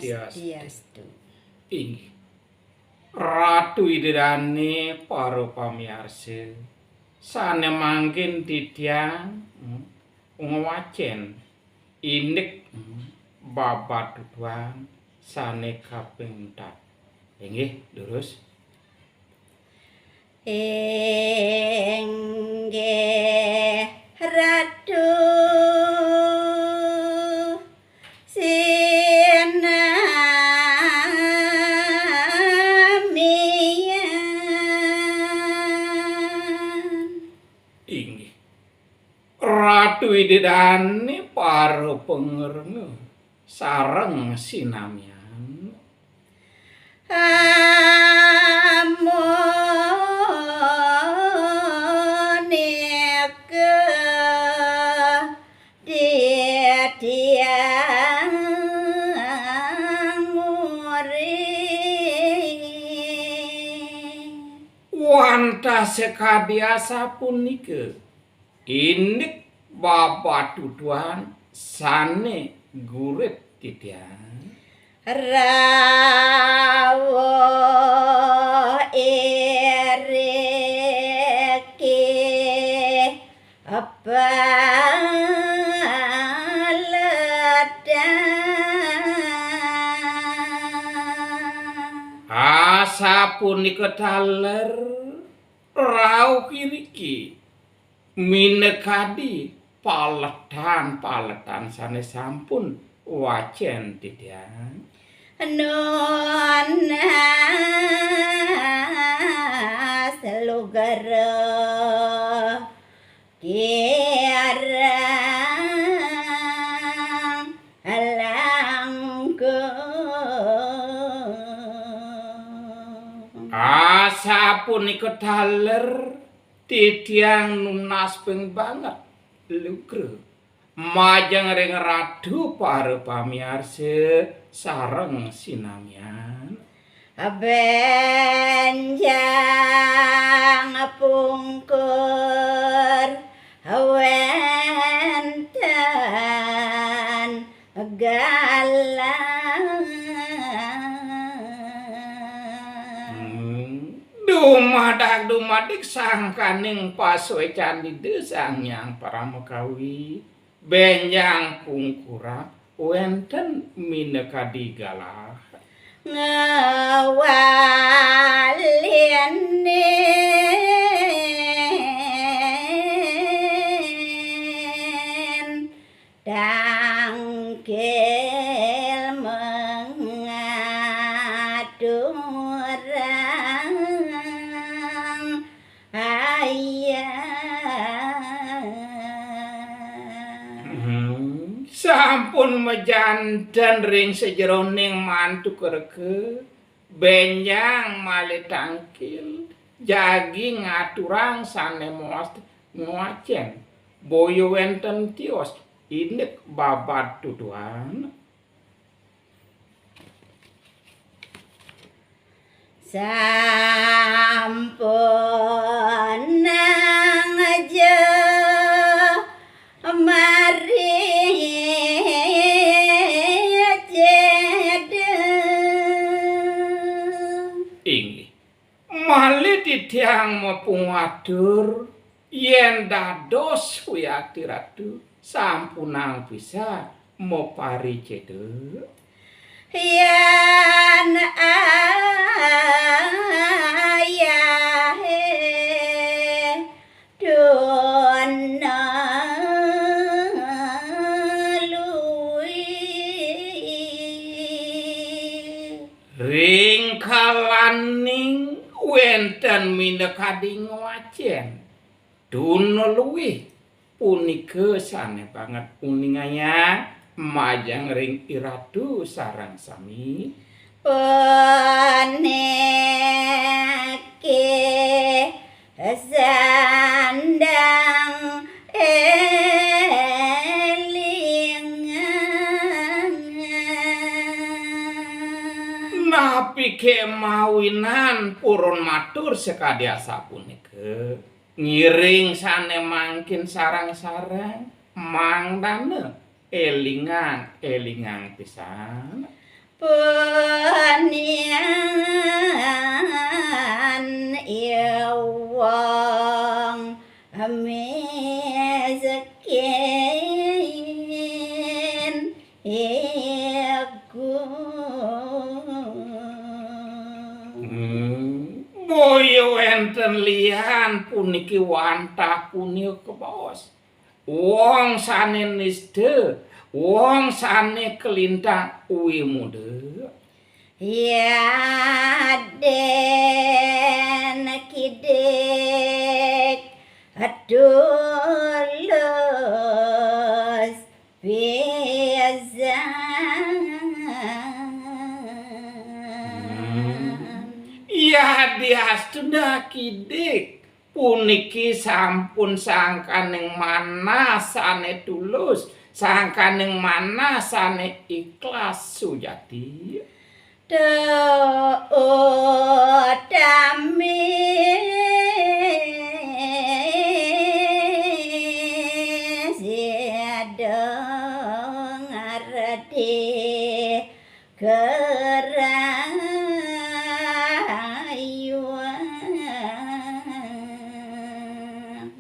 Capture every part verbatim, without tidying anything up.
Swastiastu. Inggih. Ratu Ida Dané, para pamiarsa, sané mangkin titiang, hmm, ngwacén indik, hmm, babad tutuan sané kaping empat. Inggih, durus. Inggih Ratu sinamian. Inggih. Ratu Ida Dané para pangrengga sareng sinamian. Amunika titiang murid. Wantah sakadi asapunika indik babad tutuan sané gurit titiang. Rawuh iriki paledang. Asapunika taler rauh iriki minakadi paletan-paletan sané sampun wacén titiang. Nunas lugra kirang langkung. Asapunika taler titiang nunas ping banget lugra majeng ring Ratu para pamiarsa sareng sinamian. Bénjang pungkur wénten galah. Hmm. Dumadak dumadik sangkaning pasuécan Ida Sang Hyang Paramakawi, bénjang pungkura wénten minakadi galah. Ngawalinin tangkil mangaturang ayah. Hmm, sampun majanten ring sajeroning mantuk rega, bénjang malih tangkil, jagi ngaturang sané maos ngwacén, boya wénten tios indik babad tutuan. Sampunang ja mari cedhak. Inggih. Malih titiang mapangatur yén dados wiakti Ratu sampunang pisan mapariceda. Yén ayahé tuna luih. Ring kalaning wénten minakadi ngwacén tuna luih punika sané banget uningayang majeng ring iratu sareng sami. Puniki sandang élingang. Napiké mawinan purun matur sakadi asapunika, ngiring sané mangkin sareng-sareng, mangdana élingang, élingang pisan. Punian iwang miskin iku. Hmm, boya wénten liyan puniki wantah punika, Bos. Wong sané nista, wong sané kalintang wimuda. Yadin kidik tulus pisan. Hmm. Yadiastuna kidik puniki sampun sangkaning manah sané tulus, sangkaning manah sané ikhlas sujati. Tu utami sida ngarti karayuan.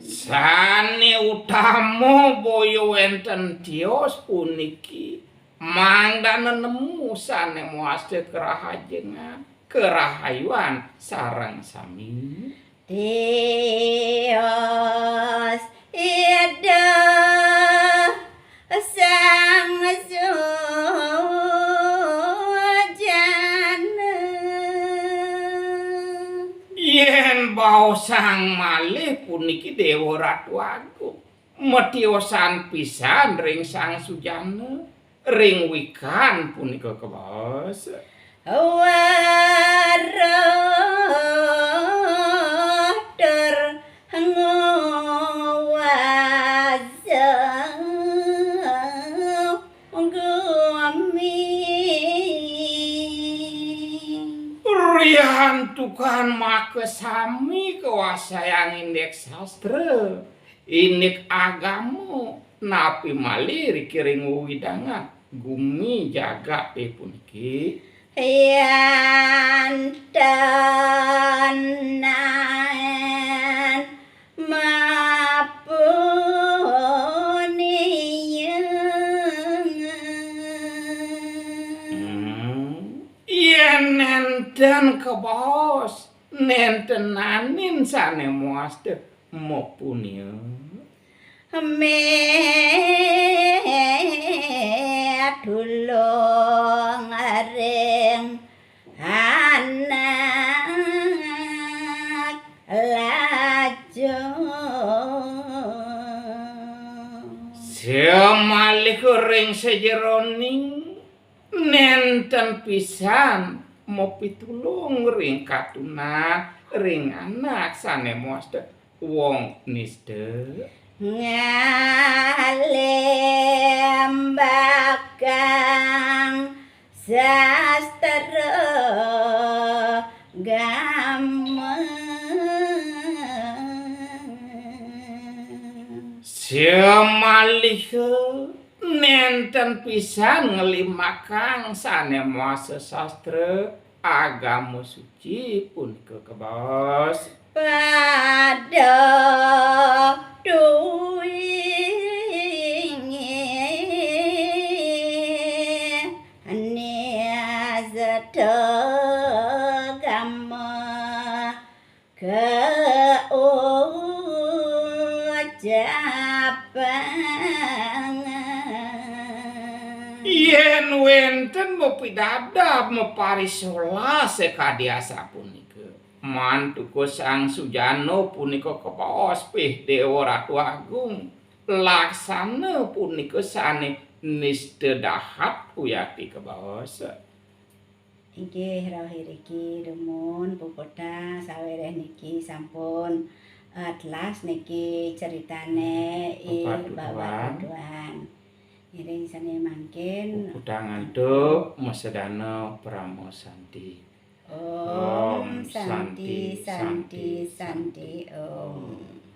Sané utama boya wénten tios puniki mangdana nemu sané mawasta karahajengan, karahayuan sareng sami. Tios Ida Sang Sujana. Yén baosang malih puniki Déwa Ratu Agung, matiosan pisan ring Sang Sujana, ring wikan punika kabaos. Weruh tur nguasa gumi. Riantukan makasami kawasayang indik sastra, indik agama, napi malih riki ring wewidangan gumi jagaté puniki. Yan tenan mapuniang. Hmm, yén nénten kabaos, néntenanin sané mawasta mapuniang. Mitulung ring anak lajur. Samalih ring sajeroning nénten pisan mapitulung ring katunan, ring anak sané mawasta wong nista. Ngalembakang sastra gama. Samalih nénten pisan nglimbakang sané mawasta sastra agama suci punika kabaos. Pada tuwingé nista gama kaucapangan. Yén wénten mapidabdab maparisolas sakadi asapunika, mantuka Sang Sujana punika kabaos pih Déwa Ratu Agung, laksana punika sané nista dahat uyati kabaos. Inggih rauh iriki dumun puputang sawiréh niki sampun, eh, telas niki ceritané i Bapak Tuan. Babatuan. Ngiring sané mangkin. Puputang antuk masedana parama santi. Om Santi, Santi, Santi, Om.